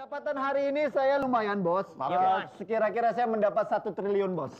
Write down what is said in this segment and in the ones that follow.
Pendapatan hari ini saya lumayan, Bos. Sekira-kira saya mendapat 1 triliun, Bos.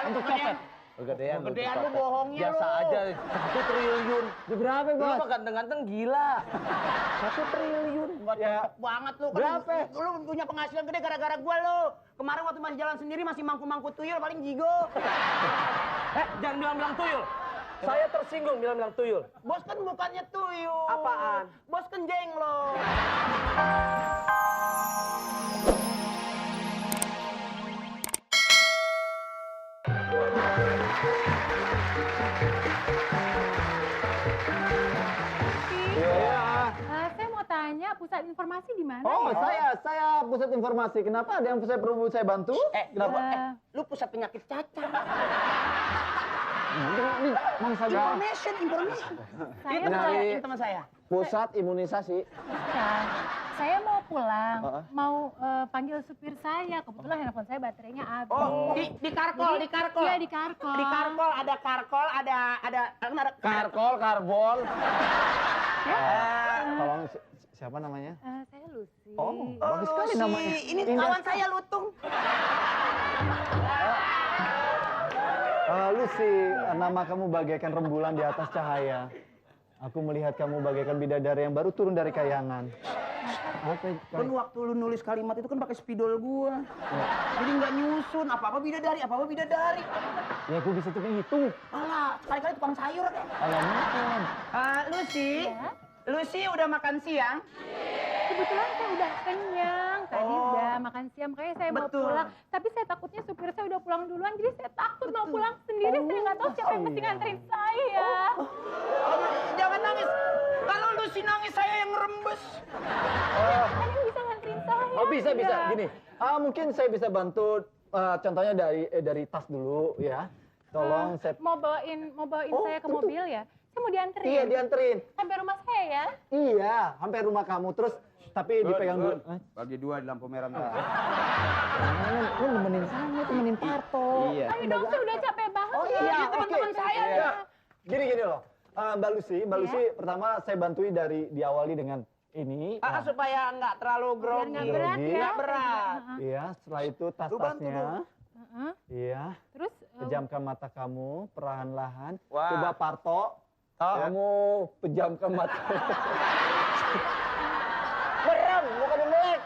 Untuk copet. Kegedean lu bohongnya biasa lu. aja 1 triliun. Berapa, Lu Bos? mah ganteng-ganteng gila. 1 triliun. Ya. Cepet banget lu. Berapa? Lu punya penghasilan gede gara-gara gua lu. Kemarin waktu masih jalan sendiri masih mangku-mangku tuyul paling jigo. Jangan bilang-bilang tuyul. Saya tersinggung bilang-bilang tuyul. Bos kan bukannya tuyul. Apaan? Bos kan jenglot. Iya. Saya mau tanya, pusat informasi di mana Oh, ya? saya pusat informasi. Kenapa? Ada yang perlu saya bantu? Kenapa? Lu pusat penyakit cacat. Ini Mang saya Information. Saya Itu mau- saya, teman saya. pusat imunisasi. Bukan. Saya mau pulang, Heeh. mau panggil supir saya. Kebetulan handphone saya baterainya habis. Oh, di karkol, di karkol. Iya, di karkol. Di karkol ada karkol, ada Karkol, karbol. Ya. Tolong siapa namanya? Saya Lucy. Oh, bagus sekali namanya. Ini Indah kawan sekali. saya Lutung. Lucy, nama kamu bagaikan rembulan di atas cahaya. Aku melihat kamu bagaikan bidadari yang baru turun dari kayangan. Kan waktu lu nulis kalimat itu kan pakai spidol gua. Jadi nggak nyusun apa-apa bidadari, apa-apa bidadari. Ya, aku bisa tuh hitung. Alah, sekali-kali tukang sayur kayak. Alamak. Lucy, Ya? Lucy udah makan siang? Kebetulan saya udah kenyang. Tadi Oh. udah makan siang, makanya saya mau Betul. pulang. Tapi saya takutnya supir saya udah pulang duluan, jadi saya takut mau pulang sendiri. Saya nggak tahu siapa yang mesti nganterin saya. Jangan nangis. Kalau Lucy nangis saya yang ngerembes. Ada yang bisa nganterin saya? Oh, bisa. Nggak? Gini, mungkin saya bisa bantu. Contohnya dari tas dulu ya. Tolong saya. Mau bawain Oh, saya ke tentu. mobil ya? Saya mau dianterin. Iya, dianterin. Sampai rumah saya ya? Iya, sampai rumah kamu. Terus tapi dipegang dulu. Bagi 2 di lampu merah. Lu nemenin saya, temenin Parto. Iya. Ayo dong, saya udah capek banget. Oh iya, Ini oke. teman-teman saya. Iya. Gini loh. Mbak Lucy, pertama saya bantui diawali dengan ini. Nah, Supaya nggak terlalu Biar grogi. nggak berat Grogi. ya. Nggak berat. Iya, setelah itu Lu bantu tas-tasnya. dong. Heeh. Iya. Terus Pejamkan mata kamu perlahan-lahan. Wah. Coba Parto, kamu pejamkan mata. Merem, bukan melek.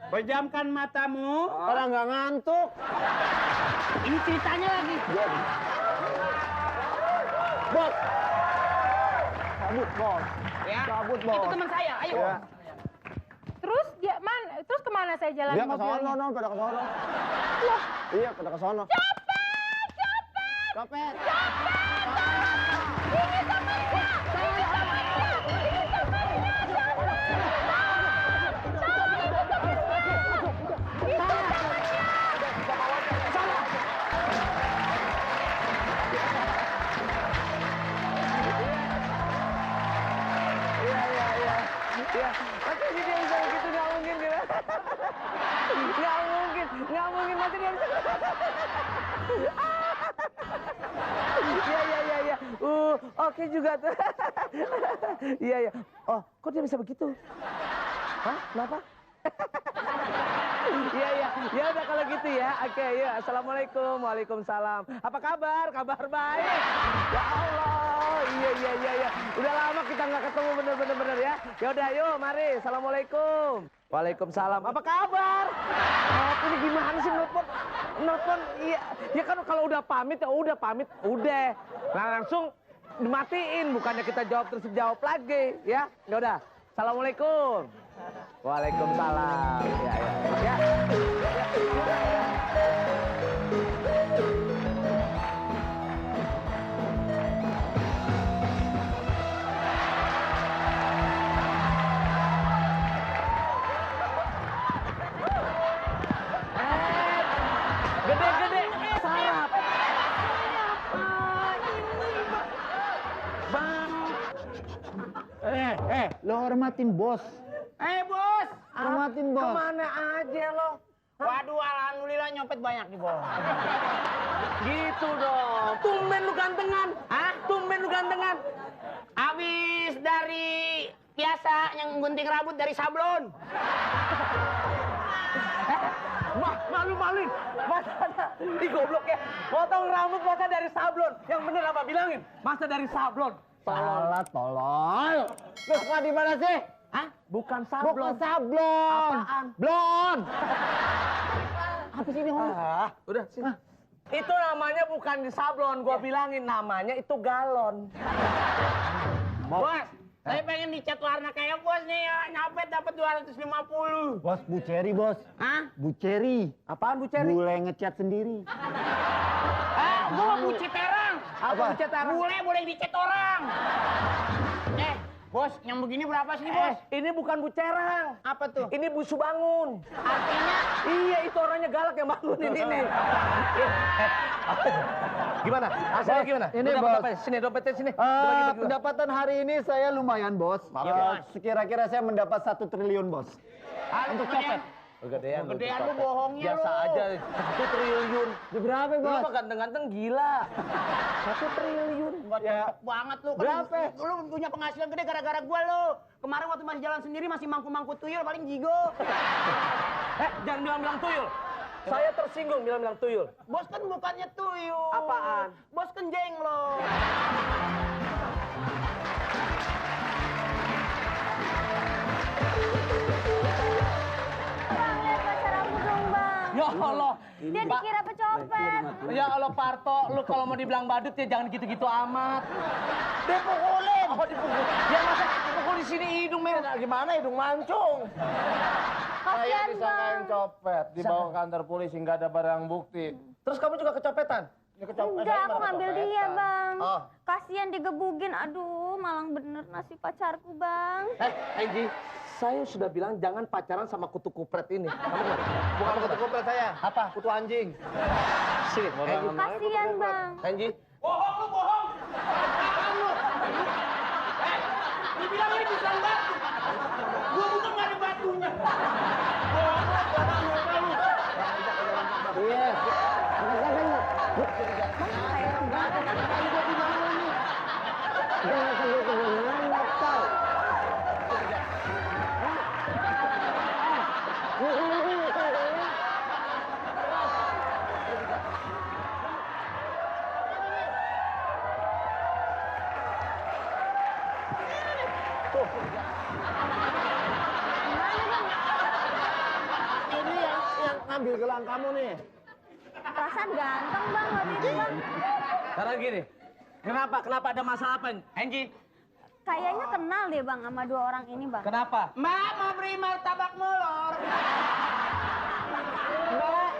Pejamkan matamu. Orang nggak ngantuk. Ini ceritanya lagi. Bos. Cabut, Bos. Ya. Cabut, Itu Bos. teman saya. Ayo. Ya. terus dia mana? Terus kemana saya jalan Dia ke mobilnya? sono, non, pada ke sono. Iya, pada ke sono. Copet. Iya, tapi dia bisa begitu nggak mungkin dia. Nggak mungkin mati dia. Iya. Oke juga tuh. Iya. Oh, kok dia bisa begitu? Hah? Kenapa? Iya. Ya udah kalau gitu ya. Oke, ya. Assalamualaikum. Waalaikumsalam. Apa kabar? Kabar baik. Ya Allah. Iya. Udah lama kita nggak ketemu bener ya. Ya udah, yuk mari. Assalamualaikum. Waalaikumsalam. Apa kabar? Oh, ini gimana sih nelpon? Iya. Ya kan kalau udah pamit ya udah pamit. Udah. Nah, langsung dimatiin. Bukannya kita jawab terus jawab lagi. Ya udah. Assalamualaikum. Waalaikumsalam. Ya. Gede sarap. Bang. Lo hormatin bos. Bos. Hormatin bos. Kemana aja lo? Waduh, alhamdulillah nyopet banyak di bawah. Gitu dong. Tumben lu gantengan. Hah? Tumben lu gantengan. Habis dari biasa yang gunting rambut dari sablon. Malu-maluin. Masa ada? Ih goblok ya. Potong rambut masa dari sablon. Yang bener apa bilangin? Masa dari sablon. Salah, tolol. Lu sekolah di mana sih? Hah? Bukan Bukan sablon. sablon. Apaan? Blon. Apa sih ini ngomong? Udah sini. Itu namanya bukan di sablon. Gua bilangin namanya itu galon. Bos, saya pengen dicat warna kayak bos nih ya. Nyopet dapat 250. Bos, Bu Cherry, bos. Hah? Bu Cherry. Apaan Bu Cherry? Bule ngecat sendiri. Gua mau dicat orang. Apa Bu Cherry? Bule boleh dicat orang. Bos, yang begini berapa sih, bos? Ini bukan Bu Cerang. Apa tuh? Ini Bu Subangun. Artinya Iya, itu orangnya galak yang bangunin ini. Gimana? Hasilnya gimana? Ini, Lu dapat Bos. apa? Sini, dompetnya sini. Bagi-bagi, Bos. Pendapatan hari ini saya lumayan, bos. Sekira-kira saya mendapat 1 triliun, bos. untuk copet. Kegedean lu. Kegedean lu bohongnya Biasa lu. aja. 1 triliun. Berapa, Lu bos? mah ganteng-ganteng gila. 1 triliun. Ya, banget lu. Kan Berapa? Lu punya penghasilan gede gara-gara gua lu. Kemarin waktu masih jalan sendiri masih mangku-mangku tuyul paling jigo. Jangan bilang-bilang tuyul. Saya tersinggung bilang-bilang tuyul. Bos kan bukannya tuyul. Apaan? Bos kan jenglot. Bang, lihat pacar aku dong, Bang. Ya Allah. Dia dikira pecopet. Ya Allah Parto, lu kalau mau dibilang badut ya jangan gitu-gitu amat. Dipukulin. Oh dipukul. Ya masa pukul di sini hidung men. Gimana hidung mancung? Kasian, Bang. copet, dibawa ke kantor polisi, nggak ada barang bukti. Terus kamu juga kecopetan? Enggak, aku ngambil dia, Bang. Oh. Kasian digebugin. Aduh, malang bener nasib pacarku, Bang. Angie, saya sudah bilang jangan pacaran sama kutu kupret ini. Kamu ngerti? Bukan kutu kupret saya. Apa? Kutu anjing. Sini, Angie. Kasian, Bang. Angie. Bohong lu, bohong. Apaan lu? Lu bilang ini pisang batu. Gua bukan nggak ada batunya. Bohong lu, bohong lu. Iya. Ini yang ngambil gelang kamu nih. Perasaan ganteng, Bang, waktu itu, Bang. Sekarang gini. Kenapa ada masalah apa, Angie? Kayaknya kenal deh, Bang, sama 2 orang ini, Bang. Kenapa? Mbak mau beri martabak molor. Mbak,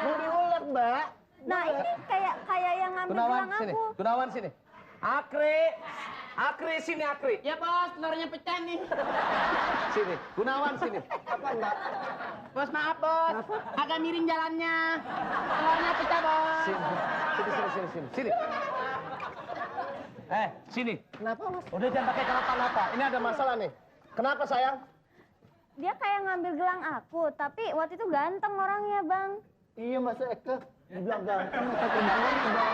mau diulek, Mbak. Nah, ini kayak yang ngambil Gunawan gelang sini. aku. Gunawan sini. Akri sini Akri. Ya bos, telurnya pecah nih. Sini. Gunawan sini. Apa, Mbak? Bos maaf bos, agak miring jalannya. Telurnya pecah bos. Sini. Sini. Sini. Kenapa, Mas? Udah jangan pakai kenapa-napa. Ini ada masalah nih. Kenapa sayang? Dia kayak ngambil gelang aku, tapi waktu itu ganteng orangnya, Bang. Iya, Mas Eka. Dibilang ganteng, tapi bener, Bang.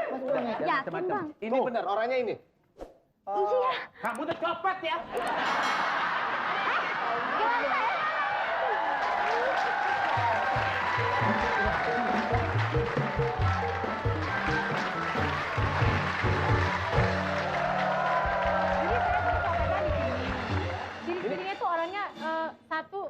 Mas udah ngecek. Yakin, Bang? Ini benar orangnya ini. Iya. Kamu tuh copet ya. Gelang saya. Ciri-cirinya tuh orangnya satu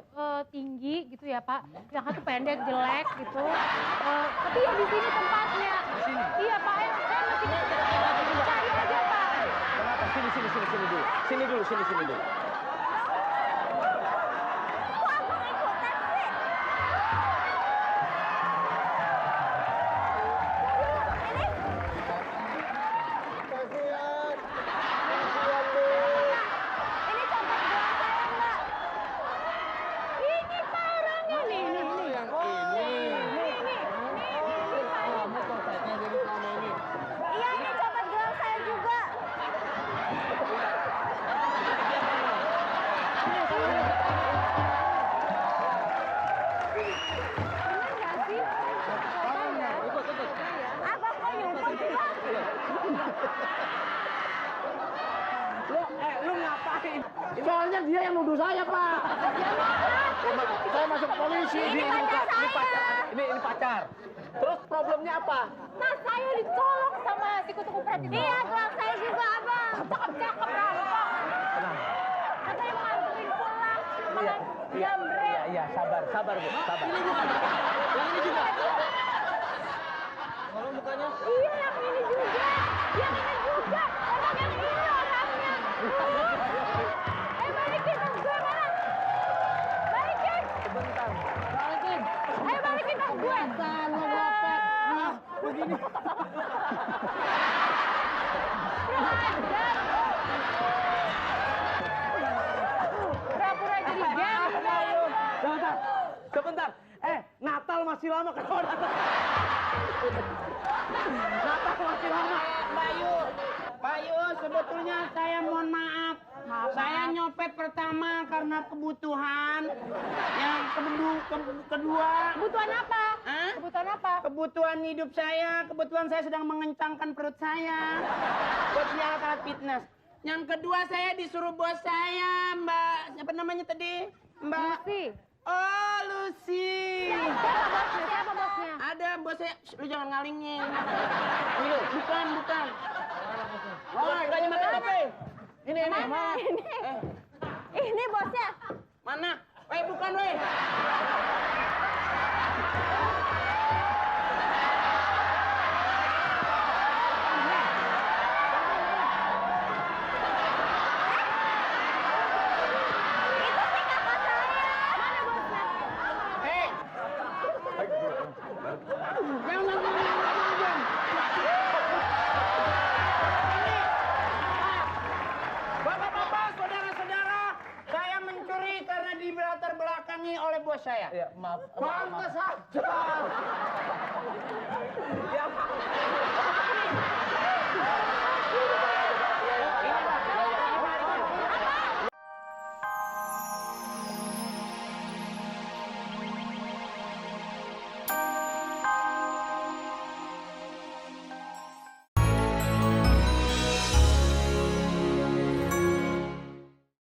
tinggi gitu ya Pak, yang satu pendek jelek gitu. Tapi ya di sini tempatnya. Di sini? Iya Pak, saya masih cari aja Pak. Kenapa? Sini dulu. Sini dulu. Kok Abang ikutan sih? Ini copet gelang saya, Mbak. Ini Pak orangnya nih. Iya, ini copet gelang saya juga. ngapain? Soalnya dia yang nuduh saya, Pak. Saya masuk polisi. Ini pacar saya. Ini pacar. Terus problemnya apa? Nah, saya dicolok sama si kutu kupret itu. Iya, gelang saya juga, Abang. Cakep-cakep rampok. Katanya mau nganterin pulang. Jambret. Iya, sabar Bu, sabar. Ini bukan. Yang ini juga. Kalau mukanya. Iya, yang ini juga. Yang ini juga. Emang yang ini orangnya. Balikin tas gue, mana? Balikin. Sebentar. Balikin. Ayo balikin tas gue. Lo ngopet. Nah, begini. Pura-pura jadi gembel. Sebentar. Natal masih lama kan? Natal masih lama. Pak Yu, sebetulnya saya mohon maaf. Saya nyopet pertama karena kebutuhan. Yang kedua, Kebutuhan apa? Hah? Kebutuhan apa? kebutuhan hidup saya. Kebetulan saya sedang mengencangkan perut saya. Buat alat fitness. Yang kedua, saya disuruh bos saya, Mbak. Siapa namanya tadi? Mbak. Lucy. Oh, Lucy. Siapa bosnya? Siapa bosnya? Ada bosnya. Shh, lu jangan ngalingin. Bukan. Woi, Bukannya makan kopi. ini. Ini bosnya. Mana? Bukan, weh. Mana bosnya? Jangan. Bapak-bapak, saudara-saudara, saya mencuri karena dilatar belakangi oleh bos saya. Ya, maaf. Pantes saja. Ya,